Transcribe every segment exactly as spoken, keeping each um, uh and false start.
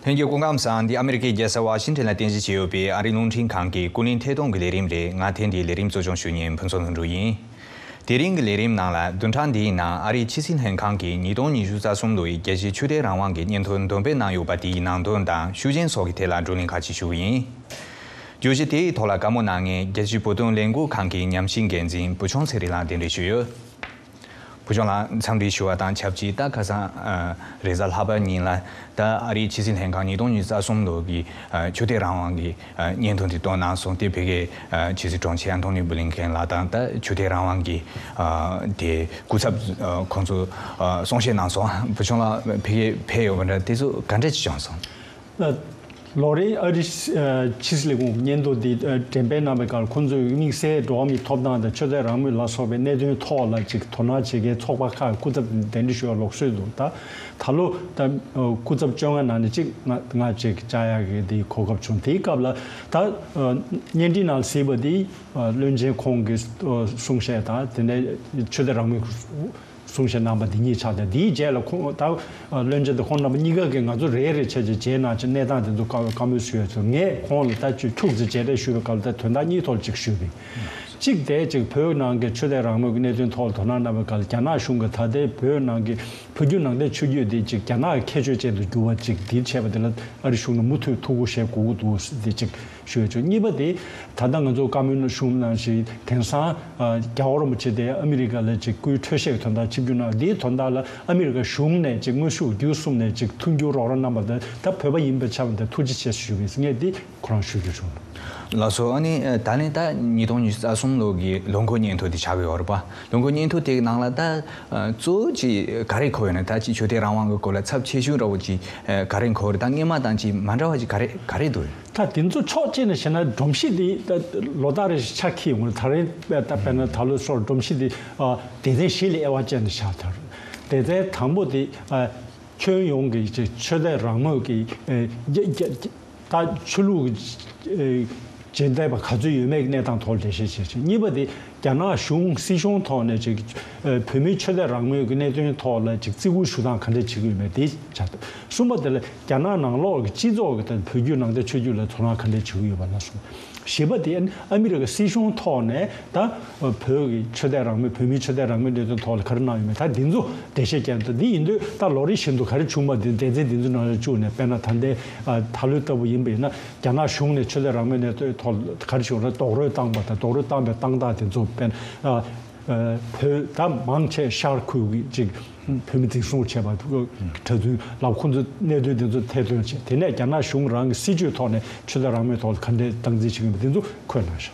ལྷན་རྒྱས་སྐུ་ཁམས་བཟང་། འདི་ཨ་མི་རི་ཀའི་རྒྱལ་ས་ཝ་ཤིང་ཊོན་ལ་རྟེན་གཞི་བྱས་ཡོད་པའི་ཨ་རིའི་རླུང་འཕྲིན་ཁང་གི་ཀུན་གླེང་ཐད་གཏོང་གི་ལས་རིམ་རེད། ང་ཐེངས་འདིའི་ལས་རིམ་གཙོ་སྐྱོང་ཞུ་མཁན་ཕུན་ཚོགས་ལྷུན་གྲུབ་ཡིན། དེ་རིང་གི་ལས་རིམ་ནང་ལ་བདུན་ཕྲག་འདིའི་ནང་ཨ་རིའི་ཕྱི་སྲིད་ལྷན་ཁང་གིས་ཉིས་སྟོང་ཉི་ཤུ་རྩ་གསུམ་ལོའི་རྒྱལ་སྤྱིའི་ཆོས་དད་རང་དབང་གི་སྙན་ཐོ་འདོན་སྤེལ་གནང་ཡོད་པ་དེའི་ནང་དོན་དང་ཤུགས་རྐྱེན་སོགས་ཀྱི་ཐད་ལ་བགྲོ་གླེང་ཁག་ཅིག་ཞུ་གི་ཡིན། བརྗོད་གཞི་དེའི་ཐོག་ལ་བཀའ་མོལ་གནང་མཁན་རྒྱལ་སྤྱིའི་བོད་དོན་ལས་འགུལ་ཁང་གི་ཉམས་ཞིབ་འགན་འཛིན་བུ་ཆུང་ཚེ་རིང་ལགས་གདན་འདྲེན་ཞུས་ཡོད། བུ་ཆུང་ལགས་འཚམས་འདྲི་ཞུ་བ་དང་ཆབས་ཅིག་ད་ཁ་སང་ཨ་རེས་གཟའ་ལྷག་པ་ཉིན་ལ་ད་ཨ་རིའི་ཕྱི་སྲིད་ལྷན་ཁང་ཉིས་སྟོང་ཉི་ཤུ་རྩ་གསུམ་ལོ་གི་ཨ་ཆོས་དད་རང་དབང་གི་ཨ་སྙན་ཐོ་འདི་བཏོན་གནང་སོང་། དེ་བོད་ཀྱི་ཨ་ཕྱི་སྲིད་དྲུང་ཆེ་ཨན་ཐོ་ནི་བྷུ་ལིན་ཁེན་ལགས་དང་ད་ཆོས་དད་རང་དབང་གི་ཨ་དེ་སྐུ་ཚབ་ཨ་ཁོང་ཚོ་ཨ་གསུང་བཤད་གནང་སོང་། བུ་ཆུང་ལགས་བོད་ཀྱི་ཕེབས་ཡོད་པ་འདྲ། དེ་ཚོ་ག་འདྲས་ཅིག་བྱུང་སོང་། ལོ་རེའི་ཨ་རིའི་ཕྱི་སྲིད་ལས་ཁུངས་སྙན་ཐོ་འདི་འགྲེམས་སྤེལ་གནང་བའི་སྐབས་ཁོང་ཚོས་དམིགས་བསལ་འགྲོ་བ་མིའི་ཐོབ་ཐང་དང་ཆོས་དད་རང་མོས་ལ་སོགས་པའི་གནད་དོན་ཐོག་ལ་ཅིག་དོ་སྣང་བྱེད་མཁན་ཚོགས་པ་ཁག་སྐུ་ཚབ་གདན་འདྲེན་ཞུ་བ་ལུགས་སྲོལ་འདུག་ད་ད་ལོ་ད་སྐུ་ཚབ་བཅོ་ལྔ་ནང་ནས་གཅིག་ང་ང་ཅིག་བཅར་ཡག་གི་འདི་གོ་སྐབས་བྱུང་། དེའི་སྐབས་ལ་ད་བརྙན་འཕྲིན་ནང་གཟིགས་པ་འདི་བློན་ཆེན་ཁོང་གི་གསུང་བཤད་དང་དེ་ནས་ཆོས་དད་རང་མོས་གསུང་བཤད་གནང་པ་འདི་གཉིས་ཆགས་ཏེ། འདིའི་རྗེས་ལ་ཁོང་ད་བློན་ཆེན་དང་ཁོང་རྣམ་པ་གཉིས་ཀ་གིས་ང་ཚོ་རེ་རེ་བྱས་བྱས་རྗེས་གནང་བྱས་གནས་སྟངས་དེ་ཚོ་བཀའ་བཀའ་མོལ་ཞུས་ཡོད་ཚུལ། ངས་ཁོང་ལ་ད་ཁྱུག་ཙམ་རྗེས་དྲན་ཞུས་པའི་སྐབས་ལ་ད་དོན་དག་གཉིས་ཐོག་ཅིག་ཞུས་པས། གཅིག་དེ་ཅིག་བོད་ནང་གི་ཆོས་དད་རང་མོས་ཀྱི་གནད་དོན་ཐོག་ལ་དོ་སྣང་གནང་བའི་སྐབས་ལ་རྒྱ་ནག་གཞུང་གིས་ད་ལྟའི་བོད་ནང་གི་བོད་བརྒྱུད་ནང་བསྟན་ཆོས་བརྒྱུད་དེ་ཅིག་རྒྱ་ནག་གི་ཁྱད་ཆོས་ཅན་དུ་གྱུར་བ་ཅིག་འདིར་བྱས་པ་དེ་ལ་ཨ་རི་གཞུང་ནས་མུ་མཐུད་ཐུགས་ཁུར་བཞེས་དགོས་ཀྱི་འདུག་ཟེར་ཏེ་ཅིག་ཞུ་ཡ་བྱུང་། གཉིས་པ་དེ་ད་ལྟ་ང་ཚོ་བཀའ་མོལ་ནང་ཞུས་ནང་བཞིན་དེང་སང་ཨ་རྒྱལ་བ་རིན་པོ་ཆེ་དེ་ཨ་མི་རི་ཀ་ལ་ཅིག་སྐུའི་འཕྲོད་བཞེས་ཀྱི་དོན་དག་ཆིབས་བསྒྱུར་གནང་། འདིའི་དོན་དག་ལ་ཨ་མི་རི་ཀ་གཞུང་ནས་ཅིག་དངོས་ཤུགས་བརྒྱུད་གསུམ་ནས་ཅིག་མཐུན་འགྱུར་རོགས་རམ་གནང་པ་དང་ད་བོད་པ་ཡིན་པའི་ཆ་ནས་ཐུགས་རྗེ་ཆེ་ཞུ་གི་ཡིན། ངས་འདི་ཁོ་རང་ཞུ་རྒྱུ་བྱུང་། ལགས་སོ། ཨ་ནི་ད་ནི་ད་ཉིས་སྟོང་ཉི་ཤུ་རྩ་གསུམ་ལོ་གི་ལོ་འཁོར་སྙན་ཐོ་དེ་ཆགས་ཀྱི་ཡོད་རེད་པ། ལོ་འཁོར་སྙན་ཐོ་དེའི་ནང་ལ་ད་གཙོ་བོ་ཅིག་ག་རེ་འཁོད་ཡོད་ན། ད་ཅིག་ཆོས་དད་རང་དབང་གི་སྐོར་ལ་ཚབས་ཆེ་ཤོས་འདྲ་བོ་ཅིག་ག་རེ་འཁོད་རེད། ད་སྔོན་མ་དང་ཅིག་མ་འདྲ་བ་ཅིག་ག་རེ་ག་རེ་འདུག་ད་དེ་ཚོ་ཕྱོགས་གཅིག་ནས་བཤད་ན་སྒྲོམ་གཞི་དེ་ད་ལོ་ལྟར་རེ་ཆགས་ཀྱི་ཡོང་གི་རེད། ད་རེས་ད་དཔེར་ན་ད་ལོ་སོགས་སྒྲོམ་གཞི་དེ་སྡེ་ཚན་བཞི་ལ་དབྱེ་བ་བཅད་ནས་བཞག་ད། སྡེ་ཚན་དང་པོ་དེ་ཁྱོན་ཡོངས་ཀྱི་ཆོས་དད་རང་མོས་ཀྱི་ད་ཆོས་ལུགས་ཀྱི་རྗེས་འདེད་པ་ག་ཚོད་ཡོད་མེད་ཀྱི་གནས་སྟངས་ཐོག་འགྲེལ་བཤད་བྱས་ཤིང་། གཉིས་པ་དེ་རྒྱ་ནག་གཞུང་སྲིད་གཞུང་ཐོག་ནས་ཅིག་བོད་མིའི་ཆོས་དད་རང་མོས་ཀྱི་གནད་དོན་ཐོག་ལ་ཅིག་བརྩི་བཀུར་ཞུ་སྟངས་ག་འདྲས་བྱེད་ཀྱི་ཡོད་མེད་དེ་ཆགས་འདུག་གསུམ་པ་དེ་ལ་རྒྱ་ནག་ནང་ལོགས་ཀྱི་སྤྱི་ཚོགས་ཀྱི་ད་བོད་བརྒྱུད་ནང་བསྟན་ཆོས་བརྒྱུད་ལ་དོ་སྣང་ག་འདྲས་བྱེད་ཀྱི་ཡོད་པ་ལ་སོགས། བཞི་པ་དེ་ཨ་མི་རི་ཀ་སྲིད་གཞུང་ཐོག་ནས་ད་བོད་ཀྱི་ཆོས་དད་རང་མོས་བོད་མིའི་ཆོས་དད་རང་མོས་གནད་དོན་ཐོག་ལ་ག་རེ་གནང་ཡོད་མེད་ད་འདི་ཚོ་འགྲེལ་བཤད་བརྒྱབ་འདུག་འདི་ཡིན་དུས་ད་ལོ་རེ་བཞིན་དུ་ག་རེ་བྱུང་བ་འདི་སྡེ་ཚན་འདི་ཚོའི་ནང་ལ་བཅུག་ནས། དཔེར་ན་ད་ལྟའི་ད་ལོའི་ལྟ་བུ་ཡིན་པ་ཡིན་ན། རྒྱ་ནག་གཞུང་ནས་ཆོས་དད་རང་མོས་གནས་སྟངས་ཐོག་ག་རེ་ཞུ་ན་རྡོག་རོལ་བཏང་པ་དང་རྡོག་རོལ་བཏང་པའི་བཏང་སྟངས་དེ་ཚོ་དཔེར་ན་བོད་ད་མང་ཆེ་ཤར་ཁུལ་གྱི་ཅིག་བོད་མི་འཛིན་བཟུང་བྱས་པ་གྲྭ་བཙུན་ལ་ཁོང་ཚོ་གནད་དོན་དེ་ཚོ་ཐད་གཏོང་བྱས། དེ་ནས་རྒྱ་ནག་གཞུང་རང་གི་སྲིད་བྱུས་ཐོག་ནས་ཆོས་དད་རང་མོས་ཐོག་ལ་ག་འདྲའི་སྟངས་འཛིན་བྱེད་ཀྱི་ཡོད་པ་དེ་ཚོ་འཁོད་གནང་ཤག་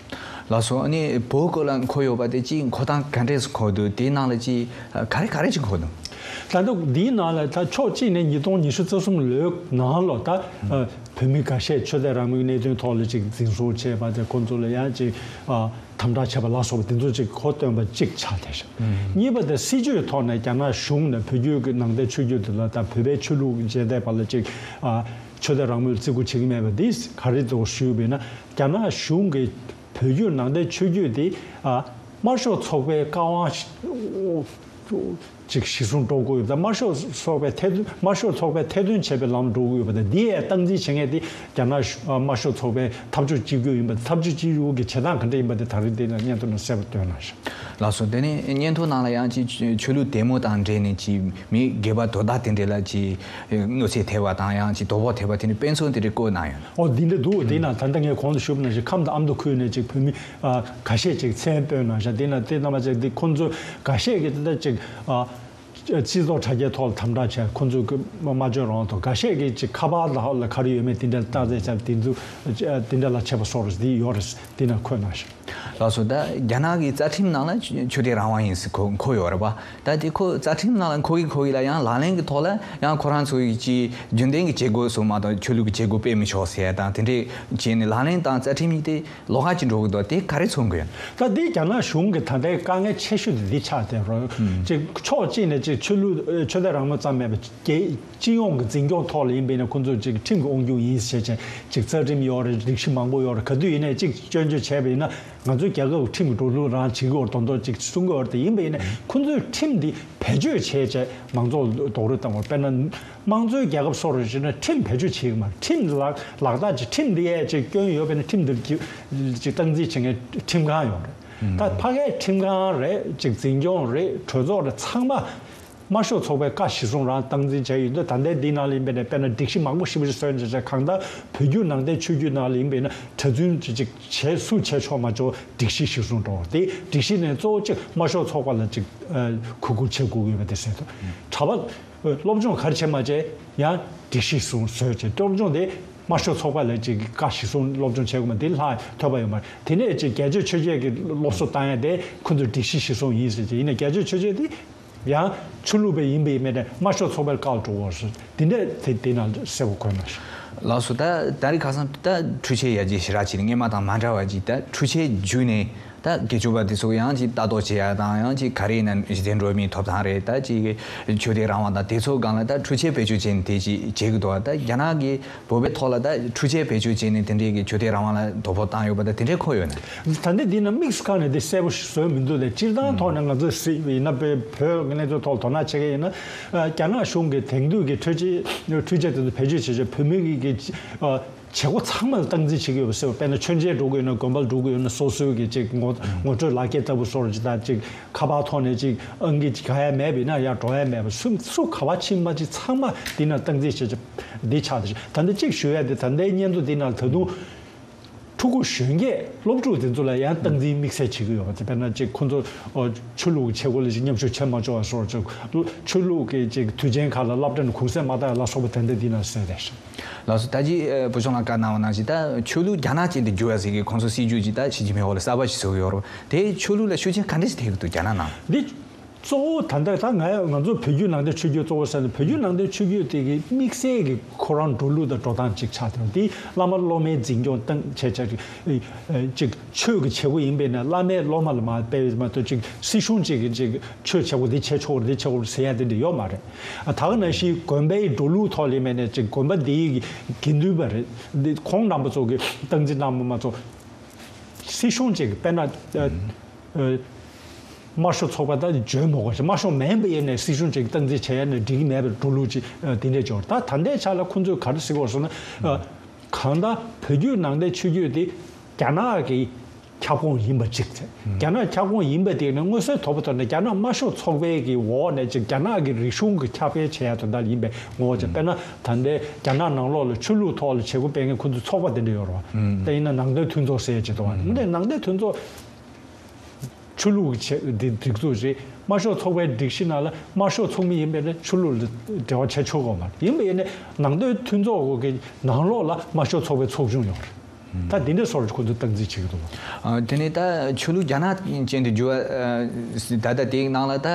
ལགས་སོ། ཨ་ནི་བོད་སྐོར་ལ་འཁོད་ཡོད་པ་དེ་ཅིག་འཁོད་སྟངས་ག་འདྲས་སུ་འཁོད་འདུག་དེའི་ནང་ལ་ཅིག་ག་རེ་ག་རེ་ཅིག་འཁོད་འདུག་ད་ལྟ་འདིའི་ནང་ལ་ད་ཕྱོགས་གཅིག་ནས་ཉིས་སྟོང་ཉི་ཤུ་རྩ་གསུམ་ལོའི་ནང་ལོ་ད་བོད་མི་འགའ་ཤས་ཆོས་དད་རང་མོས་གནད་དོན་ཐོག་ལ་ཅིག་འཛིན་བཟུང་བྱས་པ་དེ་ཁོང་ཚོ་ལ་ཡང་ཅིག་དམ་དྲག་བྱས་པ་ལ་སོགས་པ་དེ་ཚོ་ཅིག་གོ་སྟོན་པ་གཅིག་ཆགས་བསྡད་ཤག་གཉིས་པ་དེ་སྲིད་བྱུས་ཐོག་ནས་རྒྱ་ནག་གཞུང་ནས་བོད་བརྒྱུད་ཀྱི་ནང་བསྟན་ཆོས་བརྒྱུད་དེ་ལ་ད་བོད་པའི་ཆོས་ལུགས་འཇལ་བསྡད་པ་ལ་ཅིག་ཆོས་དད་རང་མོས་བརྩི་བཀུར་བྱེད་ཀྱི་མེད་པ་འདི་ག་རེ་འདུག་ཞུས་པས་ན། རྒྱ་ནག་གཞུང་གིས་བོད་བརྒྱུད་ནང་བསྟན་ཆོས་བརྒྱུད་དེ་དམར་ཤོག་ཚོགས་པའི་བཀའ་དབང་ཅིག་གཞིར་བཟུང་འགྲོ་དགོས་ཡོད་པ་དང་། དམར་ཤོག་ཚོགས་པའི་ཐད་དམར་ཤོག་ཚོགས་པའི་ཐད་གཏོང་བྱས་པའི་ལམ་འགྲོ་དགོས་ཡོད་པ་དང་། འདི་ཡང་སྟངས་འཛིན་བྱེད་མཁན་དེ་རྒྱ་ནག་དམར་ཤོག་ཚོགས་པའི་འཐབ་ཕྱོགས་གཅིག་གྱུར་ཡིན་པ་དང་། འཐབ་ཕྱོགས་གཅིག་གྱུར་གྱི་བྱེད་སྟངས་ག་འདྲ་ཡིན་པ་དེ་ད་རེས་འདི་ལ་སྙན་ཐོ་ནང་གསལ་པོ་བཏོན་གནང་ཤག་ལགས་སོ། དེ་ནས་སྙན་ཐོ་ནང་ལ་ཡང་ཅིག་ཆོས་ལུགས་དད་མོས་དང་འབྲེལ་ནས་ཅིག་མི་སྒེར་པ་དོ་བདག་དེ་འདྲས་ལ་ཅིག་གནོད་འཚེ་ཐེབས་པ་དང་། ཡང་ཅིག་དོ་ཕོག་ཐེབས་པ་དེ་འདྲའི་དཔེ་མཚོན་དེ་འདྲས་བཀོད་གནང་ཡོད། ཨོ་འདི་འདྲ་འདུག་དེ་ན་ད་ལྟ་ངས་གོང་དུ་ཞུས་པ་ནང་བཞིན་ཁམས་དང་ཨ་མདོ་ཁུལ་ནས་ཅིག་བོད་མི་ཨ་ཁ་ཤས་ཅིག་མཚན་བཏོན་གནང་ཤག་དེ་ན་དེ་རྣམ་པ་ཅིག་དེ་ཁོང་ཚོ་ཁ་ཤས་ཀྱིས་དེ་ལྟར་ཅིག་ཨ་སྤྱི་ཚོགས་དྲ་རྒྱའི་ཐོག་ལ་དམ་དྲག་བྱས། ཁོང་ཚོས་སྨྲ་བརྗོད་རང་དབང་ཐོག་ཁ་ཤས་ཀྱིས་ཅིག་ཁ་པར་ལ་ལ་ག་རེ་ཡོད་མེད་དེ་འདྲ་བརྟག་དཔྱད་བྱས། དེ་ཚོ་དེ་འདྲ་ལ་བྱས་པ་སོགས་རེད། དེ་ཡོད་རེད། དེ་ན་འཁོད་གནང་ཤག་ལགས་སོ། ད་རྒྱ་ནག་གི་རྩ་ཁྲིམས་ནང་ལ་ཆོས་དད་རང་དབང་ཡིན་ཟེར་འཁོད་འཁོད་ཡོད་རེད་པ། ད་དེ་ཁོ་རྩ་ཁྲིམས་ནང་ལ་འཁོད་ཀྱི་འཁོད་ཀྱི་ལ་ཡང་ལག་ལེན་གྱི་ཐོག་ལ་ཡང་ཁོ་རང་ཚོ་ཡི་ཅིག་རྒྱུན་ལྡན་གྱི་བྱེད་སྒོ་སོགས་མ་གཏོགས་ཆོས་ལུགས་ཀྱི་བྱེད་སྒོ་སྤེལ་མི་ཆོག་ཟེར་ཡ་དང་དེ་འདྲས་བྱས་ནས་ལག་ལེན་དང་རྩ་ཁྲིམས་གཉིས་དེ་ལོགས་ཀ་ཅིག་འགྲོ་གི་འདུག་དེ་ག་རེ་མཚོན་གྱི་ཡོད། ད་འདི་རྒྱ་ནག་གཞུང་གི་ད་ལྟའི་དཀའ་ངལ་ཆེ་ཤོས་དེ་འདི་ཆགས་བསྡད་རེད། ཅིག་ཕྱོགས་གཅིག་ནས་ཅིག་ཆོས་ལུགས་ཆོས་དད་རང་མོས་ཙམ་མེད་པ་རྒྱལ་སྤྱི་ཡོངས་ཀྱི་འཛིན་སྐྱོང་ཐོག་ལ་ཡིན་པ་ཡིན་ན་ཁོང་ཚོས་ཅིག་ཁྲིམས་ཀྱི་དབང་སྒྱུར་ཡིན་ཟེར་བྱས་ཅིག་རྩ་ཁྲིམས་ཡོད་རེད། སྒྲིག་གཞི་མང་པོ་ཡོད་རེད། ག་དུས་ཡིན་ནའི་ཅིག་སྐྱོན་བརྗོད་བྱས་པ་ཡིན་ན་ང་ཚོའི་རྒྱལ་ཁབ་ཀྱི་ཁྲིམས་ཀྱི་འགྲོ་ལུགས་རང་བྱེད་ཀྱི་ཡོད་རེད་མདོག་མདོག་ཅིག་གསུང་གི་ཡོད་རེད། དེ་ཡིན་པ་ཡིན་ན་ཁོང་ཚོས་ཁྲིམས་འདི་བེད་སྤྱོད་བྱས་བྱས་མང་ཚོགས་རྡོག་རོལ་བཏང་བ་རེད། དཔེར་ན་དམངས་གཙོའི་རྒྱལ་ཁབ་སོགས་རེད་ཟེར་ན་ཁྲིམས་བེད་སྤྱོད་བྱེད་ཀྱི་མ་རེད། ཁྲིམས་ལག་ལག་བསྟར་གྱི་ཁྲིམས་འདི་ཡས་ཅིག་སྐྱོན་ཡོད་པ་ཡིན་ན་ཁྲིམས་འདིར་ཅིག་སྟངས་འཛིན་བྱེད་མཁན་ཁྲིམས་ཁང་ཡོད་རེད། ད་ཕ་གའི་ཁྲིམས་ཁང་རེད་ཅིག་འཛིན་སྐྱོང་རེད་གྲོས་ཚོགས་རེད་ཚང་མ་དམར་ཤོག་ཚོགས་པའི་བཀའ་གཞིར་བཟུང་རང་སྟངས་འཛིན་བྱས་ཡོད་འདུག་ད་ལྟའི་འདི་ནང་ལ་ཡིན་པས་ན་དཔེར་ན་སྒྲིག་གཞི་མང་པོ་ཞེ་པོ་ཞིག་བཟོས་བྱས་བྱས་གང་ལྟར་བོད་བརྒྱུད་ནང་བསྟན་ཆོས་བརྒྱུད་ནང་ལ་ཡིན་པས་ན་གྲྭ་བཙུན་ཅིག་ཅིག་བྱས་སུ་བྱས་ཆོག་མ་ཆོག་སྒྲིག་གཞི་གཞིར་བཟུང་འགྲོ་བ་དེ་སྒྲིག་གཞི་ནས་གཙོ་བོ་གཅིག་དམར་ཤོག་ཚོགས་པ་ལ་ཅིག་གུས་བཀུར་བྱེད་དགོས་ཡོད་པ་དེ་ཟེར་ཐུབ། གྲྭ་པ་སློབ་སྦྱོང་ག་རེ་བྱེད་མ་བྱེད་ཡང་སྒྲིག་གཞི་བཟུང་བཟོས་བྱས་སློབ་སྦྱོང་དེ་དམར་ཤོག་ཚོགས་པ་ལ་ཅིག་བཀའ་གཞིར་བཟུང་སློབ་སྦྱོང་བྱེད་དགོས་མ་དེ་ལྷག་ཐོབ་པ་ཡོད་མ་རེད། དེ་ནས་ཅིག་རྒྱལ་གཅེས་ཆོས་གཅེས་ཀྱི་སློབ་གསོ་བཏང་ཡ་དེ་ཁོ་ཚོའི་སྒྲིག་གཞི་གཞིར་བཟུང་ཡིན་ཟེར་གྱི་ཡིན་ན་རྒྱལ་གཅེས་ཆོས་གཅེས་དེ། ཡང་ཆོས་ལུགས་པ་ཡིན་པའི་མི་དེ་དམར་ཤོག་ཚོགས་པའི་བཀའ་འགྲོ་བར་སོ་དེ་འདྲ་དེ་དེ་ནང་གསལ་པོ་འཁོད་མ་སོང་། ལགས་སོ། ད་ད་རེས་ཁ་སང་ད་འཕྲུལ་ཆས་ཡར་རྒྱས་ཞེ་དྲག་བྱས་ནས་སྔོན་མ་དང་མ་འདྲ་བ་ཅིག་ད་འཕྲུལ་ཆས་བརྒྱུད་ནས་ད་དགེ་ཕྱུག་པ་དེ་ཚོ་ཡང་ཅིག་ལྟ་རྟོག་བྱེད་ཡ་དང་ཡང་ཅིག་ག་རེ་ཡིན་ན་ཞི་བདེ་འགྲོ་བ་མིའི་ཐོབ་ཐང་རེད། ད་ཅིག་ཆོས་དད་རང་དབང་དང་དེ་ཚོ་སྒང་ལ་ད་འཕྲུལ་ཆས་བེད་སྤྱོད་བྱས་ནས་དེ་ཅིག་བྱེད་ཀྱི་འདུག་ད་རྒྱ་ནག་གི་བོད་པའི་ཐོག་ལ་ད་འཕྲུལ་ཆས་བེད་སྤྱོད་བྱས་ནས་དེ་འདྲའི་གི་ཆོས་དད་རང་དབང་ལ་དོ་ཕོག་བཏང་ཡོད་པ་ད་དེ་འདྲའི་འཁོད་ཡོད་ན། ད་ལྟ་འདི་ན་དམིགས་སུ་བཀར་ནས་དེ་གསལ་པོ་ཞིག་བཟོས་མི་འདུག་ལས་སྤྱིར་བཏང་ཐོག་ནས་ང་ཚོས་གཟིགས་པ་ཡིན་ན་བོད་བོད་ཀྱི་གནས་ཚུལ་ཐོག་ལ་དོ་སྣང་བྱེད་ཀྱི་ཡིན་ན། རྒྱ་ནག་གཞུང་གིས་དེང་དུས་ཀྱི་འཕྲུལ་ཆས་འཕྲུལ་ཆས་དེ་ཚོ་བེད་སྤྱོད་བྱེད་ཆེད་བོད་མི་གི་གི་བྱེད་སྒོ་ཚང་མ་ལ་སྟངས་འཛིན་བྱེད་ཀྱི་ཡོད་པ་གསལ་པོ། དཔེར་ན་མཆོད་མཇལ་འགྲོ་གི་ཡོད་ན་དགོན་པར་འགྲོ་གི་ཡོད་ན་སོ་སོའི་གི་ཅིག་ངོ་ངོ་སྤྲོད་ལག་འཁྱེར་ལྟ་བུ་སོགས་ཅིག་དང་ཅིག་ཁ་པར་ཐོག་ནས་ཅིག་ཨང་ཀི་ཅིག་ག་ཡ་མེད་པ་ཡིན་ན་ཡར་འགྲོ་ཡ་མེད་པ་སུ་སུ་ག་པར་ཕྱིན་མ་ཕྱིན་ཚང་མ་འདི་ན་སྟངས་འཛིན་བྱེད་ཆེད་འདི་ཆགས་འདི་ད་ལྟ་ཅིག་ཞུ་ཡ་འདི་ད་ལྟའི་སྙན་ཐོ་འདི་ནང་ད་དུང་། ཕྲུ་གུ་གཞོན་སྐྱེས་སློབ་ཕྲུག་དེ་ཚོ་ལ་ཡང་སྟངས་འཛིན་དམིགས་བསལ་བྱེད་ཀྱི་ཡོད་པ་དེ་དཔེར་ན་ཅིག་ཁོ་ཚོ་ཨོ་ཆོས་ལུགས་ཀྱི་བྱེད་སྒོ་ལ་ཅིག་མཉམ་ཞུགས་བྱེད་མ་ཆོག་པ་སོགས་ཅིག་ཆོས་ལུགས་ཀྱི་ཅིག་དུས་ཆེན་ཁག་ལ་སློབ་གྲྭ་ནས་གུང་སེང་མ་བཏང་ཡ་ལ་སོགས་པ་དེ་འདྲ་འདི་ན་གསལ་རེད་ཤག་ལགས་སོ། ད་ཅི་ཨ་བུ་ཆུང་ལགས་བཀའ་གནང་བ་ནང་བཞིན་ད་ཆོས་ལུགས་རྒྱ་ནག་ཅན་དུ་བསྒྱུར་བ་ཟེར་གི་ཁོང་ཚོ་སྲིད་ཇུས་ཅིག་ད་ཞི་ཅིན་ཕིང་འོག་ལ་གསར་པ་ཞིག་བཟོ་གི་ཡོད་རེད། དེ་ཆོས་ལུགས་ལ་ཤུགས་རྐྱེན་ག་འདྲ་ཞིག་ཐེབས་ཀྱི་འདུག་རྒྱ་ནག་ནང་ལ། འདི། གཙོ་བོ་ད་ལྟ་ད་ང་ང་ཚོ་བོད་བརྒྱུད་ནང་བསྟན་ཆོས་བརྒྱུད་གཙོ་བོ་ཟེར་ན་བོད་བརྒྱུད་ནང་བསྟན་ཆོས་བརྒྱུད་དེ་གི་དམིགས་བསལ་གྱི་ཁོ་རང་འགྲོ་ལུགས་དང་འགྲོ་སྟངས་གཅིག་ཆགས་ཏེ་འདི་བླ་མ་སློབ་མའི་འཛིན་སྐྱོང་སྟངས་བྱས་བྱས་ཅིག་ཅིག་ཆོས་ཀྱི་བྱེད་སྒོ་ཡིན་པས་ན་བླ་མས་སློབ་མ་ལ་མ་སྤེལ་བས་མ་གཏོགས་ཅིག་སྲིད་གཞུང་གཅིག་གིས་ཅིག་ཆོས་བྱེད་སྒོ་འདི་བྱེད་ཆོག་འདི་བྱེད་དགོས་ཟེར་ཡ་དེ་འདྲ་ཡོད་མ་རེད། ད་ག་ནང་བཞིན་དགོན་པའི་འགྲོ་ལུགས་ཐོག་ལ་ཡིན་པས་ན་ཅིག་དགོན་པ་འདིའི་དགེ་འདུན་པ་རེད་འདི་ཁོང་རྣམ་པ་ཚོ་གི་སྟངས་འཛིན་གནང་བ་མ་གཏོགས་སྲིད་གཞུང་གཅིག་གིས་དཔེར་ན། དམར་ཤོག་ཚོགས་པ་ད་འཇོན་མོ་གོ་ཞེས་དམར་ཤོག་མིན་པ་ཡིན་ནའི་སྲིད་གཞུང་ཅིག་སྟངས་འཛིན་བྱས་ཡ་ནི་འགྲིག་གི་མེད་པའི་འགྲོ་ལུགས་ཅིག་དེ་འདྲས་འབྱོར། ད་ད་ལྟའི་ཆ་ལ་ཁོང་ཚོས་ག་རེ་ཟེར་གོ་ཟེར་ན། གང་ལྟར་བོད་བརྒྱུད་ནང་བསྟན་ཆོས་བརྒྱུད་དེ་རྒྱ་ནག་གི་ཁྱབ་ཁོངས་ཡིན་པ་ཅིག་ཚེ་རྒྱ་ནག་ཁྱབ་ཁོངས་ཡིན་པ་དེ་ནི་མངོན་གསལ་དོད་པོ་དོད་ནས་རྒྱ་ནག་དམར་ཤོག་ཚོགས་པའི་གི་འོག་ནས་ཅིག་རྒྱ་ནག་གི་རིག་གཞུང་གི་ཁྱབ་སྤེལ་བྱེད་ཡ་དོན་དག་ཡིན་པའི་ངོ་བོ་ཅིག་དཔེར་ན་ད་ལྟའི་རྒྱ་ནག་ནང་ལོགས་ལ་ཆོས་ལུགས་ཐོག་ལ་བྱེད་སྒོ་སྤེལ་མཁན་ཁོ་ཚོའི་ཚོགས་པ་དེ་འདྲ་ཡོད་རེད་བ། དེ་ཡིན་ན་ནང་བསྟན་མཐུན་ཚོགས་ཟེར་ཡ་ཅིག་འདུག་བ། དེ་ནང་བསྟན་མཐུན་ཚོགས། ཆོས་ལུགས་ཀྱི་ཆེད་འདི་སྒྲིག་འཛུགས་རེད། དམར་ཤོག་ཚོགས་པའི་སྒྲིག་གཞི་ནང་ལ་དམར་ཤོག་ཚོགས་མི་ཡིན་པས་ན་ཆོས་ལུགས་ལ་འབྲེལ་བ་བྱེད་ཆོག་གི་མ་རེད། ཡིན་པས་ན་ནང་དོན་མཐུན་ཚོགས་ཀྱི་ནང་ལོགས་ལ་དམར་ཤོག་ཚོགས་པའི་ཚོགས་ཆུང་ཡོད་རེད། ད་དེ་འདྲའི་སོར་ཁོ་ཚོས་སྟངས་འཛིན་བྱེད་ཀྱི་འདུག་ཨ། དེ་ནས་ད་ཆོས་ལུགས་རྒྱ་ནག་ཅན་དུ་འགྱུར་བ་ཨ། ད་ལྟ་དེའི་ནང་ལ་ད་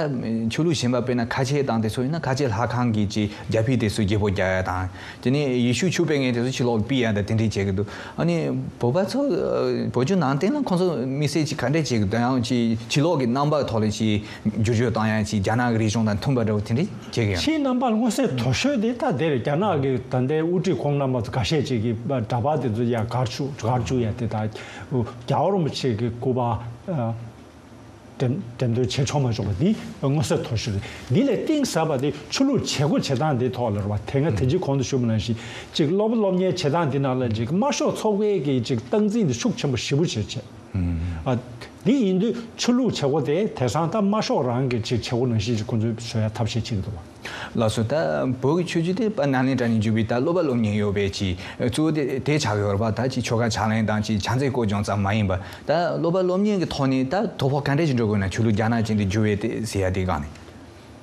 ཆོས་ལུགས་གཞན་པ་དཔེར་ན་ཁ་ཆེ་དང་དེ་ཚོ་ཡིན་ན་ཁ་ཆེ་ལྷ་ཁང་གི་ཅིག་རྒྱ་ཕིབས་དེ་ཚོ་བརྗེ་པོ་རྒྱག་ཡ་དང་། དེ་ནས་ཡེ་ཤུ་ཆོས་སྤེལ་མཁན་དེ་ཚོ་ཕྱི་ལོགས་ཕུད་ཡ་དང་དེ་འདྲས་བྱེད་ཀྱི་འདུག་ཨ་ནི་བོད་པ་ཚོ་ཨ། བོད་བརྒྱུད་ནང་བསྟན་ལ་ཁོང་ཚོ་དམིགས་བསལ་ཅིག་ག་འདྲས་བྱེད་ཀྱི་འདུག་ཡང་ཅིག་ཕྱི་ལོགས་ཀྱི་རྣམ་པ་ཐོག་ལ་ཅིག་བསྒྱུར་བཅོས་བཏང་ཡ་ཅིག་རྒྱ་ནག་གི་རིག་གཞུང་དང་མཐུན་པ་འདྲ་བོ་དེ་འདྲས་བྱེད་ཀྱི་ཡོད། ཕྱིའི་རྣམ་པ་ལ་མངོན་གསལ་དོད་ཤོས་དེ་ད་དེ་རེད། རྒྱ་ནག་གི་ད་ལྟའི་དབུ་ཁྲིད་ཁོང་རྣམ་པ་ཚོ་འགའ་ཤས་ཅིག་གིས་འདྲ་པར་དེ་ཚོ་ཡར་བཀར་བཅུག་བཀར་བཅུག་ཡ་དེ་དང་རྒྱལ་བ་རིན་པོ་ཆེ་གི་སྐུ་པར་ཨ། འགྲེམས་འགྲེམས་སྟོན་བྱེད་ཆོག་མ་ཆོག་པ་འདི་མངོན་གསལ་དོད་ཤོས་རེད། འདི་ལས་གཏིང་ཟབ་པ་དེ་ཆོས་ལུགས་བྱེད་སྒོ་བྱེད་སྟངས་འདི་ཐོག་ལ་རེད་བ། དེ་སྔ་དེ་རྗེས་གོང་དུ་ཞུས་པ་ནང་བཞིན་ཅིག་སློབ་གྲྭ་སློབ་གཉེར་བྱེད་སྟངས་འདི་ནང་ལ་ཅིག་དམར་ཤོག་ཚོགས་པའི་གི་ཅིག་སྟངས་འཛིན་འདི་ཤུགས་ཆེན་པོ་ཞེ་པོ་བྱེད་བྱེད། ཨ། འདི་ཡིན་དུས་ཆོས་ལུགས་བྱེད་སྒོ་དེ་དེང་སང་ད་དམར་ཤོག་རང་གི་ཅིག་བྱེད་སྒོ་ནང་བཞིན་ཅིག་ཁོང་ཚོས་བཟོ་ཡ་ཐབས་ཤེས་བྱེད་ཀྱི་འདུག་བ། ལགས་སོ། ད་བོད་ཀྱི་ཆོས་བརྒྱུད་དེ་དཔལ་ནཱ་ལེནྡྲ་ནས་བརྒྱུད་པའི་ད་སློབ་པ་སློབ་གཉེར་ཡོད་པའི་ཅིག་གཙོ་བོ་དེ་དེ་ཆགས་ཡོད་རེད་པ། ད་ཅིག་ཆོ་ག་ཕྱག་ལེན་དང་ཅིག་ཕྱག་མཛོད་སྐོར་སྦྱོང་ཙམ་མ་ཡིན་པ། ད་སློབ་པ་སློབ་གཉེར་གྱི་ཐོག་ནས་ད་དོ་ཕོག་ག་འདྲས་ཅིག་འགྲོ་དགོས་ན་ཆོས་ལུགས་རྒྱ་ནག་ཅན་དུ་འགྱུར་བའི་དེ་ཟེར་ཡ་དེ་སྒང་ནས།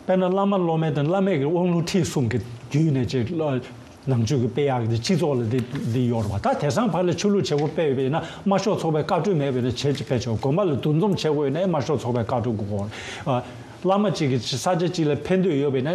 དཔེར་ན་བླ་མ་སློབ་མ་དང་བླ་མས་ཀྱི་དབང་ལུང་ཁྲིད་གསུམ་གྱི་བརྒྱུད་ནས་ཅིག་ནང་ཆོས་ཀྱི་དཔེ་ཡག་འདི་སྤྱི་ཚོགས་ལ་འདི་འདི་ཡོད་རེད་བ། ད་དེང་སང་ཕར་ལ་ཆོས་ལུགས་བྱེད་སྒོ་སྤེལ་བས་ན་དམར་ཤོག་ཚོགས་པའི་བཀའ་འཁྲོལ་མེད་པས་ན་བྱེད་ཅིག་སྤེལ་ཆོག་དགོན་པ་ལ་འདུ་འཛོམས་བྱེད་དགོས་ན་དམར་ཤོག་ཚོགས་པའི་བཀའ་འཁྲོལ་དགོས་གོ། བླ་མ་གཅིག་གིས་ས་ཆ་གཅིག་ལ་ཕན་འདོད་ཡོད་པས་ན་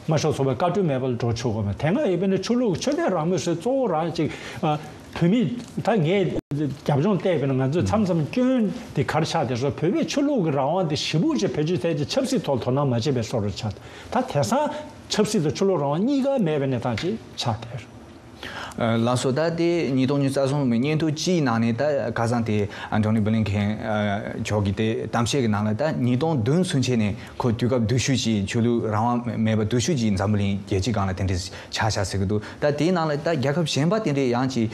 དམར་ཤོག་ཚོགས་པའི་བཀའ་འཁྲོལ་མེད་པར་འགྲོ་ཆོག་གོ་མ། དེ་སྔ་ཡོད་པས་ན་ཆོས་ལུགས་ཆོས་དད་རང་མོས་སུ་གཙོ་བོ་རང་གཅིག་བོད་མི་ད་ངས། རྒྱབ་ལྗོངས་བལྟས་པ་ན་ང་ཚོས་མཚམས་མཚམས་སྐྱོན་དེ་ག་རེ་ཆགས་བསྡད་སོང་། བོད་པའི་ཆོས་ལུགས་ཀྱི་རང་དབང་དེ་ཞེ་པོ་ཅིག་བེད་སྤྱོད་ཐད་ཀྱི་ཆབ་སྲིད་ཐོག་དོ་སྣང་མ་བྱས་པའི་བཟོ་འདྲ་ཆགས། ད་དེང་སང་ཆབ་སྲིད་དང་ཆོས་ལུགས་རང་དབང་གཉིས་ཀ་མེད་པའི་གནས་སྟངས་ཅིག་ཆགས་བསྡད། ལགས་སོ། ད་དེ་ཉིས་སྟོང་ཉི་ཤུ་རྩ་གསུམ་ལོའི་སྙན་ཐོ་གཅིག་ནང་ནས་ད་ཁ་སང་དེ་ཨན་ཐོ་ནི་བྷི་ལིན་ཁེན་མཆོག་གིས་དེ་གཏམ་བཤད་ཀྱི་ནང་ལ་ད་ཉིས་སྟོང་བདུན་ཚུན་ཆད་ནས་ཁོ་དུས་སྐབས་སྡུག་ཤོས་ཅིག་ཆོས་ལུགས་རང་དབང་མེད་པ་སྡུག་ཤོས་ཅིག་འཛམ་བུ་གླིང་རྒྱལ་སྤྱིའི་སྒང་ལ་དེ་འདྲ་ཆགས་ཤག་ཟེར་གྱི་འདུག་ད་དེའི་ནང་ལ་ད་རྒྱལ་ཁབ་གཞན་པ་དེ་འདྲས་ཡང་ཅིག་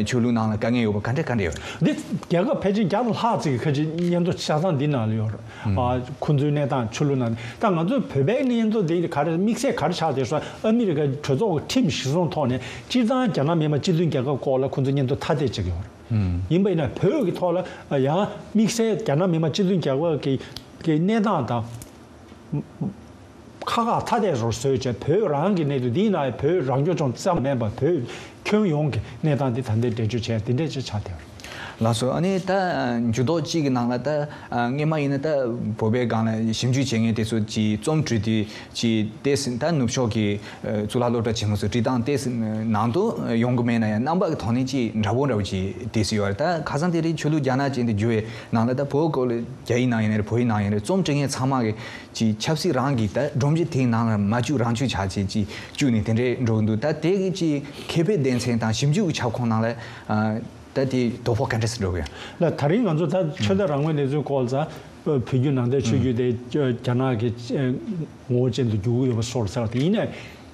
ཆོས་ལུགས་ནང་ལ་དཀའ་ངལ་ཡོད་པ་ག་འདྲས་ག་འདྲས་ཡོད། འདི་རྒྱལ་ཁབ་ཕལ་ཆེར་བརྒྱ་དང་ལྷག་ཅིག་གི་ཁ་ཅིག་སྙན་ཐོ་ཆ་ཚང་འདི་ནང་ལ་ཡོད་རེད། ཨ། ཁོ་ཚོའི་གནས་སྟངས་ཆོས་ལུགས་ནང་། ད་ང་ཚོའི་བོད་པའི་སྙན་ཐོ་འདི་ག་རེ་དམིགས་བསལ་ག་རེ་ཆགས་བསྡད་སོང་། ཨ་མི་རི་ཀའི་གྲོས་ཚོགས་ཀྱི་ཁྲིམས་གཞིར་བཟུང་ཐོག་ནས་སྤྱིར་བཏང་རྒྱ་ནག་མི་དམངས་སྤྱི་མཐུན་རྒྱལ་ཁབ་སྐོར་ལ་ཁོ་ཚོ་སྙན་ཐོ་ཐ་དད་ཅིག་ཡོད་རེད། ཡིན་པ་ཡིན་ན་བོད་ཀྱི་ཐོག་ལ་ཡང་དམིགས་བསལ་རྒྱ་ནག་མི་དམངས་སྤྱི་མཐུན་རྒྱལ་ཁབ་ཀྱི་ཀྱི་གནས་སྟངས་དང་། ཁག་ཁག་ཐ་དད་རུ་བཟོས་བྱས། བོད་རང་གི་གནད་དོན་འདིའི་ནང་བོད་རང་སྐྱོང་ལྗོངས་ཙམ་མིན་པར་བོད་ཁྱོན་ཡོངས་ཀྱི་གནས་སྟངས་འདི་ད་ལྟའི་འགྲེལ་བརྗོད་བྱས་འདི་འདྲས་ཅིག་ཆགས་བསྡད་ཡོད་རེད། ལགས་སོ། ཨ་ནི་ད་འགྱུར་ལྡོག་གཅིག་གི་ནང་ལ་ད་སྔས་མ་ཡིན་ན་ད་བོད་པའི་སྒང་ལ་ཞིབ་འཇུག་བྱེད་མཁན་དེ་ཚོ་གྱིས་རྩོམ་བྲིས་དུས་ཀྱི་ཏོག་ཙམ་ད་ནུབ་ཕྱོགས་ཀྱི་གཙུག་ལག་སློབ་གྲྭ་ཆེན་མོ་ཚོ་བྲིས་སྟངས་ཏོག་ཙམ་ནང་དུ་ཡོང་གི་མེད་ན་ཡང་རྣམ་པ་གི་ཐོག་ནས་ཅིག་འདྲ་པོ་འདྲ་པོ་ཅིག་ཏོག་ཙམ་ཡོད་རེད། ད་ཁ་སང་དེ་རིང་ཆོས་ལུགས་རྒྱ་ནག་ཅན་དུ་བསྒྱུར་བའི་ནང་ལ་ད་བོད་སྐོར་ལ་རྒྱ་ཡིག་ནང་ཡིན་ནའི་རེད། བོད་ཡིག་ནང་ཡིན་ནའི་རེད། རྩོམ་འབྲི་མཁན་ཚང་མ་གི་ཅིག་ཆབ་སྲིད་རང་གི་ད་སྒྲོམ་གཞི་དེའི་ནང་ལ་མ་བཅུག་རང་བཅུག་བྱ་བྱེད་ཅིག་བཅུག་ནས་དེ་འདྲའི་འགྲོ་གི་འདུག་ད་དེ་གི་ཅིག་ཁེ་ཕན་སྡེ་ཚན་དང་ཞིབ་འཇུག་གི་ཁྱབ་ཁོངས་ནང་ལ་ཨ་ད་དེ་དོ་ཕོག་ག་འདྲ་སེ་འགྲོ་གི་ཡོད། ལ་ད་རིང་ང་ཚོ་ད་ཆོས་དད་རང་མོས་གནས་ཚུལ་སྐོར་ལ་བོད་བརྒྱུད་ནང་བསྟན་ཆོས་བརྒྱུད་དེ་རྒྱ་ནག་གི་ངོ་བོ་ཅན་དུ་འགྱུར་གི་ཡོད་པ་སོགས་ཟེར་བ་དེ་ཡིན་ནའི།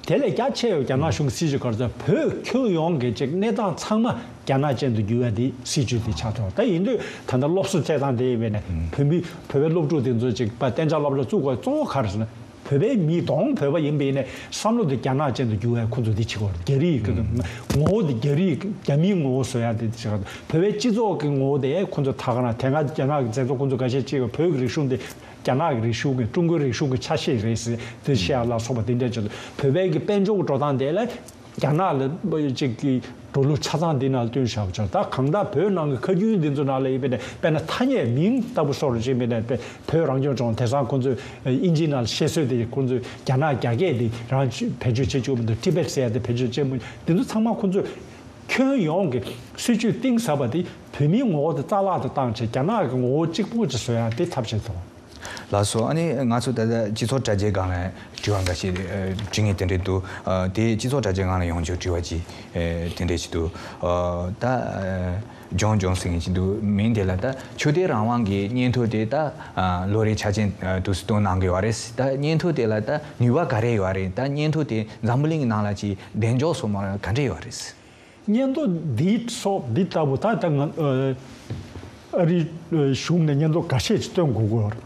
དེ་ལས་རྒྱ་ཆེ་བའི་རྒྱ་ནག་གཞུང་གི་སྲིད་ཇུས་ག་རེ་ཟེར། བོད་ཁྱོན་ཡོངས་ཀྱི་ཅིག་གནས་སྟངས་ཚང་མ་རྒྱ་ནག་ཅན་དུ་འགྱུར་བ་དེ་སྲིད་ཇུས་དེ་ཆགས་ཐུབ། ད་ཡིན་དུས་ད་ལྟ་སློབ་གསོ་སྤྲད་སྟངས་དེ་ཡིན་པས་ནས་བོད་མི་བོད་པའི་སློབ་ཕྲུག་དེ་ཚོ་ཅིག་པ་གཏན་འཇགས་སློབ་གྲྭ་བཙུགས་དགོས་གཙོ་བོ་ག་རེ་ཟེར་ན། བོད་པའི་མི་གདོང་བོད་པ་ཡིན་པས་ནས་བསམ་བློ་དེ་རྒྱ་ནག་ཅན་དུ་འགྱུར་བའི་ཁོ་ཚོ་དེ་བྱེད་དགོས་རེད། རྒྱ་རིགས་ཀྱི་ངོ་བོ་དེ་རྒྱ་རིགས་རྒྱ་མིའི་ངོ་བོ་བཟོ་ཡ་དེ་བྱེད་དགོས། བོད་པའི་སྤྱི་ཚོགས་ཀྱི་ངོ་བོ་དེ་ཁོ་ཚོ་ད་ག་རང་དེ་སྔ་རྒྱ་ནག་གི་མཛད་གཙོ་ཁོ་ཚོ་འགའ་ཤས་ཅིག་བོད་ཀྱི་རིག་གཞུང་དེ་རྒྱ་ནག་གི་རིག་གཞུང་གི་ཀྲུང་གོའི་རིག་གཞུང་གི་ཆ་ཤས་རེད་ཟེར་དེ་བཤད་ཡ་ལ་སོགས་པ་དེ་འདྲ་བྱས་ཏེ། བོད་པའི་གི་དཔལ་འབྱོར་གྱི་འགྲོ་སྟངས་དེ་ལ་རྒྱ་ནག་ལ་ཅིག་གི་འགྲོ་ལུགས་ཆ་ཚང་འདི་ནང་ལ་བསྟུན་བཞག་པ་ཆགས། ད་གང་ལྟར་བོད་ནང་གི་ཁ་རྒྱུན་འདི་ཚོ་ནང་ལ་ཡིན་པས་ནས་དཔེར་ན་ཐ་སྙད་མིང་ལྟ་བུ་སོགས་རེ་བྱེད་པས་ནས་བོད་རང་སྐྱོང་ལྗོངས། དེང་སང་ཁོང་ཚོས་ཨིན་ཇིའི་ནང་ལ་བཤད་སྲོལ་དེ་ཁོང་ཚོས་རྒྱ་ནག་རྒྱ་སྐད་དེ་རང་བེད་སྤྱོད་བྱེད་བཅུག་མི་འདུག་ཊི་བེཊ་ཟེར་ཡ་དེ་བེད་སྤྱོད་བྱེད་མི་འདུག་འདི་ཚོ་ཚང་མ་ཁོང་ཚོས་ཁྱོན་ཡོངས་ཀྱི་སྲིད་ཇུས་གཏིང་ཟབ་པ་དེ་བོད་མིའི་ངོ་བོ་དེ་རྩ་བརླག་ཏུ་བཏང་བྱས་རྒྱ་ནག་གི་ངོ་བོ་གཅིག་པོ་ཅིག་བཟོ་ཡ་དེ་ཐབས་ཤེས་དང་། ལགས་སོ། ཨ་ནི་ང་ཚོ་ད་ལྟ་སྤྱི་ཚོགས་དྲ་རྒྱའི་སྒང་ལ་དྲི་བ་འགའ་ཤས་ཨ་དྲི་མཁན་དེ་འདྲས་འདུག་ཨ་དེ་སྤྱི་ཚོགས་དྲ་རྒྱའི་སྒང་ལ་ཡོང་རྒྱུ་དྲི་བ་ཅིག་ཨ་དེ་འདྲས་ཅིག་འདུག་ཨ་ད་ཨ་ཇོན་ཇོན་ཟེར་མཁན་ཅིག་འདུག་མིང་དེ་ལ་ད་ཆོས་དད་རང་དབང་གི་སྙན་ཐོ་དེ་ད་ཨ་ལོ་རེའི་ཆ་རྐྱེན་ཨ་དུས་སུ་བཏོན་གནང་གི་ཡོད་རེད། ད་སྙན་ཐོ་དེ་ལ་ད་ནུས་པ་ག་རེ་ཡོད་རེད། ད་སྙན་ཐོ་དེ་འཛམ་བུ་གླིང་གི་ནང་ལ་ཅིག་གདེང་འཇོག་སོགས་མ་ག་འདྲས་ཡོད་རེད། སྙན་ཐོ་འདིའི་སོགས་འདི་ལྟ་བུ་ད་ལྟ་ང་ཨ་རིའི་གཞུང་ནས་སྙན་ཐོ་འགའ་ཤས་ཅིག་བཏོན་དགོས་ཀྱི་ཡོད་རེད།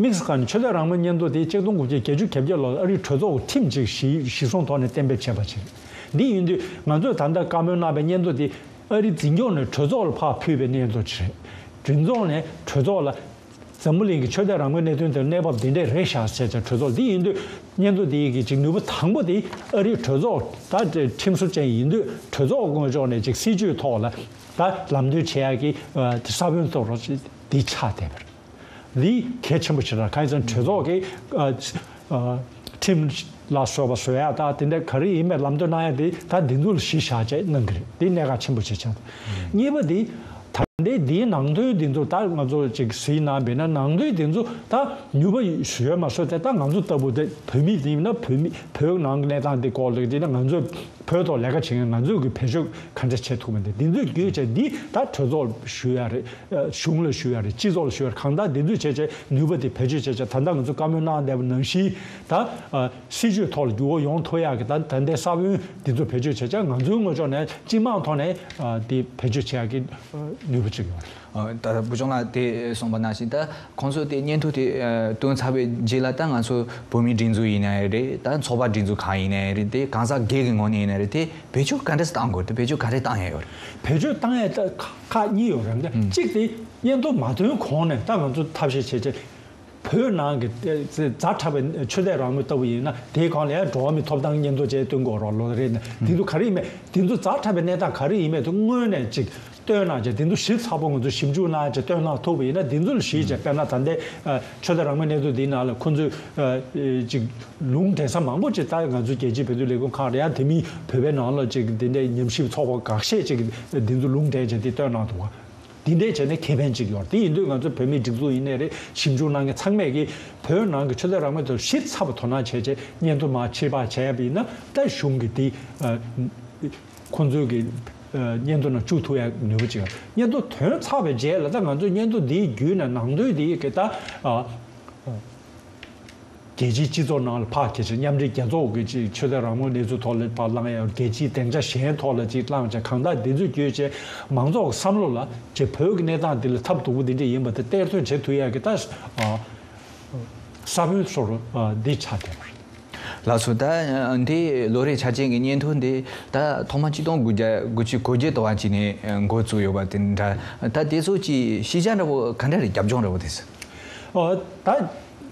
དམིགས་སུ་བཀར་ནས་ཆོས་དད་རང་མོས་སྙན་ཐོ་དེ་ཆིག་སྟོང་དགུ་བརྒྱ་བརྒྱད་ཅུ་གྱ་བརྒྱད་ལོར་ཨ་རིའི་གྲོས་ཚོགས་ཀྱི་ཁྲིམས་ཅིག་གཞི་གཞི་བཟུང་ཐོག་ནས་གཏན་འབེབས་བྱས་པ་ཅིག་རེད། འདི་ཡིན་དུས་ང་ཚོས་ད་ལྟ་བཀའ་མོལ་གནང་བའི་སྙན་ཐོ་དེ་ཨ་རིའི་འཛིན་སྐྱོང་ནས་གྲོས་ཚོགས་ལ་ཕར་ཕུལ་བའི་སྙན་ཐོ་ཅིག་རེད། གྲོས་ཚོགས་ནས་གྲོས་ཚོགས་ལ། འཛམ་བུ་གླིང་གི་ཆོས་དད་རང་མོས་གནད་དོན་དེར་གནས་བབ་འདི་འདྲས་རེད་ཤག་ཟེར་བྱས་གྲོས་ཚོགས་འདི་ཡིན་དུས་སྙན་ཐོ་འདི་ཡི་གི་ཅིག་ནུས་པ་དང་པོ་དེ་ཨ་རིའི་གྲོས་ཚོགས་ད་ཁྲིམས་བཟོ་ཅན་ཡིན་དུས་གྲོས་ཚོགས་ངོས་ཕྱོགས་ནས་ཅིག་སྲིད་ཇུས་ཐོག་ལ་ད་ལམ་སྟོན་བྱེད་ཡག་གི་ས་བོན་གཏོད་རོགས་ཅིག་འདི་ཆགས་བསྡད་པ་རེད། འདི་གལ་ཆེན་པོ་ཞིག་རེད། གང་ཡིན་ཟེར་ན་གྲོས་ཚོགས་ཀྱི་ཁྲིམས་ལ་སོགས་པ་བཟོ་ཡག་ད་དེ་འདྲ་ག་རེ་ཡིན་པའི་ལམ་སྟོན་གནང་ཡག་དེ་ད་འདི་ཚོ་ལ་གཞི་བཞག་བྱས་གནང་གི་རེད། འདི་གནད་འགག་ཆེན་པོ་ཞིག་ཆགས་འདུག་གཉིས་པ་འདི། ད་ལྟའི་འདིའི་ནང་དོན་འདི་ཚོ་ད་ང་ཚོ་ཅིག་གཟིགས་གནང་བས་ན་ནང་དོན་འདི་ཚོ་ད་ནུས་པ་ཡོད་མ་སོང་། དེ་ད་ང་ཚོ་ལྟ་བུ་དེ་བོད་མི་དེ་ཡིན་ན་བོད་མི་བོད་ནང་གི་གནས་སྟངས་འདི་སྐོར་ལ་དེ་ན་ང་ཚོས་བོད་ཐོག་ལས་ཀ་བྱེད་མཁན་ང་ཚོས་ཀྱི་བེད་སྤྱོད་ག་འདྲ་བྱེད་ཐུབ་མིན་དེ་འདི་ཚོ་བརྒྱུད་བྱས་འདི་ད་གྲོས་ཚོགས་ཞུ་ཡ་རེད། གཞུང་ལ་ཞུ་ཡ་རེད། སྤྱི་ཚོགས་ལ་ཞུ་ཡ་རེད། གང་ལྟར་འདི་ཚོ་བྱས་བྱས་ནུས་པ་དེ་བེད་སྤྱོད་བྱས་བྱས་ད་ལྟ་ང་ཚོ་བཀའ་མོལ་གནང་བསྡད་པ་ནང་བཞིན་ད་སྲིད་ཇུས་ཐོག་ལ་འགྱུར་བ་ཡོང་ཐུབ་ཡ་གི་ད་ད་ལྟའི་ས་བོན་འདི་ཚོ་བེད་སྤྱོད་བྱས་བྱས་ང་ཚོའི་ངོས་ཕྱོགས་ནས་སྤྱི་དམངས་ཐོག་ནས་དེ་བེད་སྤྱོད་བྱེད་ཡ་གི་ནུས་པ་ཅིག་ཡོད་རེད། ད་ལྟ་བུ་ཆུང་ལགས་དེ་གསུངས་པ་ནང་བཞིན་ད་ཁོང་ཚོས་དེ་སྙན་ཐོ་དེ་བཏོན་ཚར་བའི་རྗེས་ལ་ད་ང་ཚོ་བོད་མིའི་སྒྲིག་འཛུགས་ཡིན་ནའི་རེད། ད་ཚོགས་པ་སྒྲིག་འཛུགས་གང་ཡིན་ནའི་རེད། དེ་གང་ཟག་སྒེར་གྱི་ངོས་ནས་ཡིན་ནའི་རེད། དེ་བེད་སྤྱོད་ག་འདྲས་བཏང་དགོས། དེ་བེད་སྤྱོད་ག་རེ་བཏང་ཡ་ཡོད་རེད། བེད་སྤྱོད་བཏང་ཡ་ད་ཁག་གཉིས་ཡོད་རེད། གཅིག་དེ་སྙན་ཐོ་མ་བཏོན་གོང་ནས་ད་ང་ཚོ་ཐབས་ཤེས་བྱས་བྱས། བོད་ནང་གི་ཛ་དྲག་པའི་ཆོས་དད་རང་མོས་ལྟ་བུ་ཡིན་ན་དེའི་སྒང་ལ་ཡང་འགྲོ་བ་མིའི་ཐོབ་ཐང་སྙན་ཐོ་བཅས་བཏོན་དགོས་རོགས་ལོ་རེད་ན། དེ་ཚོ་ག་རེ་ཡིན་མེད་དེ་ཚོ་ཛ་དྲག་པའི་གནས་སྟངས་ག་རེ་ཡིན་མེད་དེ་སྔོན་ནས་ཅིག་ བཏོན་གནང་བྱས། དེ་ཚོ་ཞིབ་ཚགས་པོ་ང་ཚོས་ཞིབ་འཇུག་གནང་བྱས་བཏོན་གནང་ཐུབ་པ་ཡིན་ན། དེ་ཚོ་ལ་གཞིགས་བྱས། དཔེར་ན་ད་ལྟའི་ཨ་ཆོས་དད་རང་མོས་གནས་ཚུལ་འདིའི་ནང་ལ་ཁོང་ཚོས་ཨ་ཅིག་ལུང་འདྲེན་ས་མང་པོ་ཅིག་ད་ང་ཚོའི་རྒྱལ་སྤྱིའི་བོད་དོན་ལས་ཁུངས་ཁག་རེད། ཡང་དེ་མིན་བོད་པའི་ནང་ལ་ཅིག་འདི་འདྲའི་ཉམས་ཞིབ་ཚོགས་པ་ཁ་ཤས་ཅིག་འདི་ཚོ་ལུང་འདྲེན་བྱས་འདི་བཏོན་གནང་འདུག་བ། འདི་འདྲས་བྱས་ནས་ཁེ་ཕན་ཅིག་ཡོད་རེད། དེ་ཡིན་དུས་ང་ཚོ་བོད་མིའི་སྒྲིག་འཛུགས་ཡིན་ནའི་རེད། ཞིབ་འཇུག་གནང་མཁན་ཚང་མས་ཀྱིས་བོད་ནང་གི་ཆོས་དད་རང་མོས་ཐོག་ཞིབ་ཚགས་པོ་དོ་སྣང་བྱས་བྱས་སྙན་ཐོ་མར་ཕྱིར་ཕབ་བྱས་པ་ཡིན་ན། ད་གཞུང་གིས་དེ་ཨ་ཁོང་ཚོའི་གི་ཨ་སྙན་ཐོ་ནང་བཅུག་ཐུབ་ཡ་ནུས་པ་ཅིག་སྙན་ཐོ་ཐོན་ཚར་བའི་རྗེས་ལ། ད་ང་ཚོས་སྙན་ཐོ་འདིའི་བརྒྱུད་ནས་ནང་དོན་འདི་གི་ད་ཨ་རྒྱལ་སྤྱིའི་སྤྱི་ཚོགས་ནང་ལ་ཕར་སྐྱེལ་བྱས། མཉམ་འབྲེལ་རྒྱལ་ཚོགས་ཀྱི་ཅིག་ཆོས་དད་རང་མོས་གནས་ཚུལ་ཐོག་ལ་ཕར་བླངས་ཡ། རྒྱལ་སྤྱིའི་སྡིངས་ཆ་གཞན་ཐོག་ལ་ཅིག་བླངས་བྱས། གང་ལྟར་འདི་ཚོ་བརྒྱུད་བྱས་མང་ཚོགས་ཀྱི་བསམ་བློ་ལ་ཅིག་བོད་ཀྱི་གནས་སྟངས་འདི་ལ་ཐབས་སྡུག་པོ་འདི་འདྲ་ཡིན་པ་དེ་གཏེར་སྟོན་བྱེད་ཐུབ་ཡ་གི་ད་ཨ་ས་བོན་སོར་འདི་ཆགས་བསྡད་པ་རེད། ལགས་སོ། ད་འདི་ལོ་རེའི་འཆར་ཅན་གྱི་སྙན་ཐོ་འདི་ད་ཐོག་མ་ཆིག་སྟོང་དགུ་བརྒྱ་དགུ་བཅུ་གོ་བརྒྱད་དུ་བ་ཅིག་ནས་འགོ་བཙུགས་ཡོད་པ་དེ་འདྲ། ད་དེ་ཚོ་ཅིག་ཤེས་བྱ་འདྲ་པོ་ག་འདྲ་རེད། རྒྱབ་ལྗོངས་འདྲ་པོ་དེ། ཨོ། ད་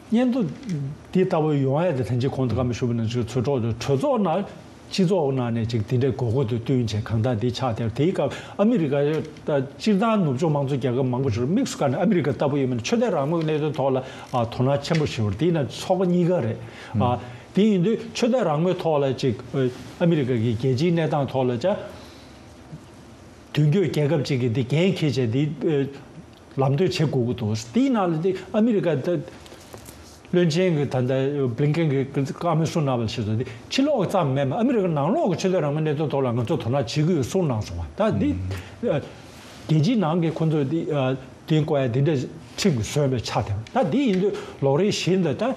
སྙན་ཐོ་འདི་ལྟ་བུ་ཡོང་ཡ་དེ་ཐེངས་གཅིག་གོང་དུ་བཀའ་མོལ་ཞུས་པ་ནང་བཞིན་ཚོགས་གཙོ་དང་གྲོས་ཚོགས་ནང་། སྤྱི་ཚོགས་ནང་ནས་ཅིག་དེ་འདྲའི་དགོས་མཁོ་དང་བསྟུན་བྱས་གང་ལྟར་འདི་ཆགས་བསྡད། དེའི་སྐབས་ཨ་མི་རི་ཀ་ད་སྤྱིར་བཏང་ནུབ་ཕྱོགས་དམངས་གཙོ་རྒྱལ་ཁབ་མང་པོ་ཞིག་དམིགས་སུ་བཀར་ནས་ཨ་མི་རི་ཀ་ལྟ་བུ་ཡིན་པ་ན་ཆོས་དད་རང་མོས་གནས་ཚུལ་ཐོག་ལ་ཨ་དོ་སྣང་ཆེན་པོ་ཞིག་ཡོད་རེད། དེ་ཡིན་ན་ཚོགས་པ་གཉིས་ཀ་རེད། ཨ་དེ་ཡིན་དུས་ཆོས་དད་རང་མོས་ཐོག་ལ་ཅིག་ཨ་མི་རི་ཀ་གི་རྒྱལ་སྤྱིའི་གནས་སྟངས་ཐོག་ལ་ཅིག་མདུན་སྐྱོད་རྒྱལ་ཁབ་ཅིག་གིས་འདི་འགན་འཁྱེར་བྱས་འདི་ལམ་སྟོན་བྱེད་དགོས་ཀྱི་འདུག། དེའི་ནང་ལ་དེ་ཨ་མི་རི་ཀ་ད་བློན་ཆེན་གྱི་ད་ལྟ་བྷི་ལིན་ཀེན་གྱི་བཀའ་མོལ་གསུངས་གནང་བ་ལ་ཞེས་སོགས་དེ་ཕྱི་ལོགས་ཙམ་མིན་པར་ཨ་མི་རི་ཀ་ནང་ལོགས་ཀྱི་ཆོས་དད་རང་མོས་གནས་ཚུལ་ཐོག་ལ་ང་ཚོས་དོ་སྣང་བྱེད་ཀྱི་ཡོད་གསུངས་གནང་སོང་བ། ད་འདི་རྒྱལ་སྤྱིའི་ནང་གི་ཁོང་ཚོས་འདི་དེ་བསྐོ་ཡ་འདི་འདྲ་ཁྲིམས་ཀྱིས་བཟོས་པའི་ཆ་དེ། ད་འདི་ཡིན་དུས་ལོ་རེ་བཞིན་དུ་ད།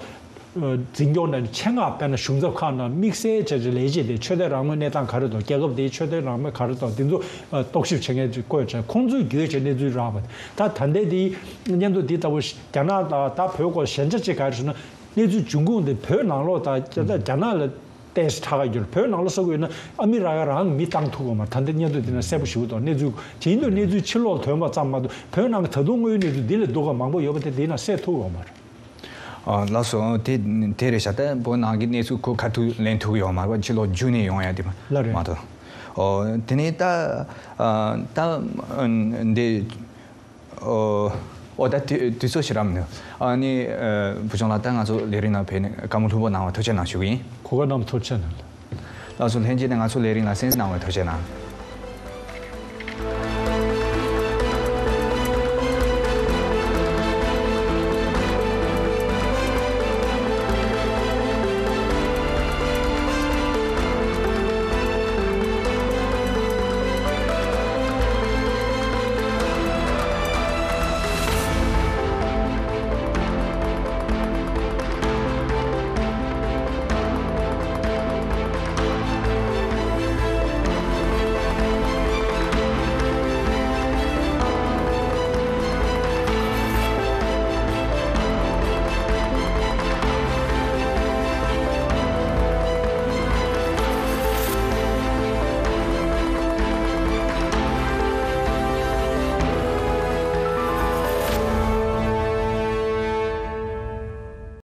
འཛིན་སྐྱོང་ནས་ཆེད་མངགས། དཔེར་ན་གཞུང་ཚབ་ཁག་ནང་དམིགས་བསལ་བྱས་བྱས་ལས་བྱེད་དེ་ཆོས་དད་རང་མོས་གནས་སྟངས་ག་རེ་འདུག། རྒྱལ་ཁབ་དེའི་ཆོས་དད་རང་མོས་ག་རེ་འདུག། དེ་ཚོ་རྟོག་ཞིབ་བྱེད་མཁན་ཅིག་བསྐོས་བྱས་ཁོང་ཚོས་བརྒྱུད་བྱས་གནས་ཚུལ་རག་པ། ད་ད་ལྟའི་དེའི་སྙན་ཐོ་འདི་ལྟ་བུ་རྒྱ་ནག་དང་ད་བོད་སྐོར་ཞན་ཆ་ཅིག་ག་རེ་ཞུ་ན། གནས་ཚུལ་འབྱུང་ཁུངས་དེ་བོད་ནང་ལོགས་དང་རྒྱ་ནག་ལ་ཏོག་ཙམ་ཁྱད་པར་ཡོད་རེད། བོད་ནང་ལ་ཟེར་དགོས་ཡོད་ན་ཨ་མི་རི་ཀ་རང་མི་བཏང་ཐུབ་ཀྱི་ཡོད་མ་རེད། ད་ལྟ་སྙན་ཐོ་འདི་ན་གསལ་པོ་ཞེ་པོ་འདུག། གནས་ཚུལ་དེ་ཡིན་དུས་གནས་ཚུལ་ཕྱི་ལོགས་ཐོན་པ་ཙམ་མ་གཏོགས་བོད་ནང་གི་ད་དུང་དངོས་ཡོད་གནས་ཚུལ་འདི་ལས་སྡུག་པ་མང་པོ་ཡོད་པ་དེ་འདི་ན་གསལ་ཐུབ་ཀྱི་ཡོད་མ་རེད། ཨ། ལགས་སོ། དེ་དེ་རེད་ཤག། ད་བོད་ནང་གི་གནས་ཚུལ་ཁོ་ཁ་ཐུག་ལེན་ཐུབ་ཀྱི་ཡོད་མ་རེད་པ། ཕྱི་ལོགས་བརྒྱུད་ནས་ཡོང་ཡ་དེ་མ་ལགས་རེད། མ་གཏོགས། ཨོ། དེ་ནས་ད་ཨ་ད་ཨ་འདི་ཨོ་ཨོ་ད་དུས་དུས་ཚོད་ཞིག་རག་མི་འདུག། ཨ་ནི་ཨ་བུ་ཆུང་ལགས། ད་ང་ཚོ་ལས་རིམ་ནང་ཕེབས་ནས་བཀའ་མོལ་ལྷུག་པོ་གནང་བར་ཐུགས་རྗེ་གནང་ཞུ་གི་ཡིན། གོ་སྐབས་གནང་བར་ཐུགས་རྗེ་གནང་། ལགས་སོ། ལྷན་རྒྱས་ནས་ང་ཚོ་ལས་རིམ་ལ་གསན་གཟིགས་གནང་བར་ཐུགས་རྗེ་གནང་།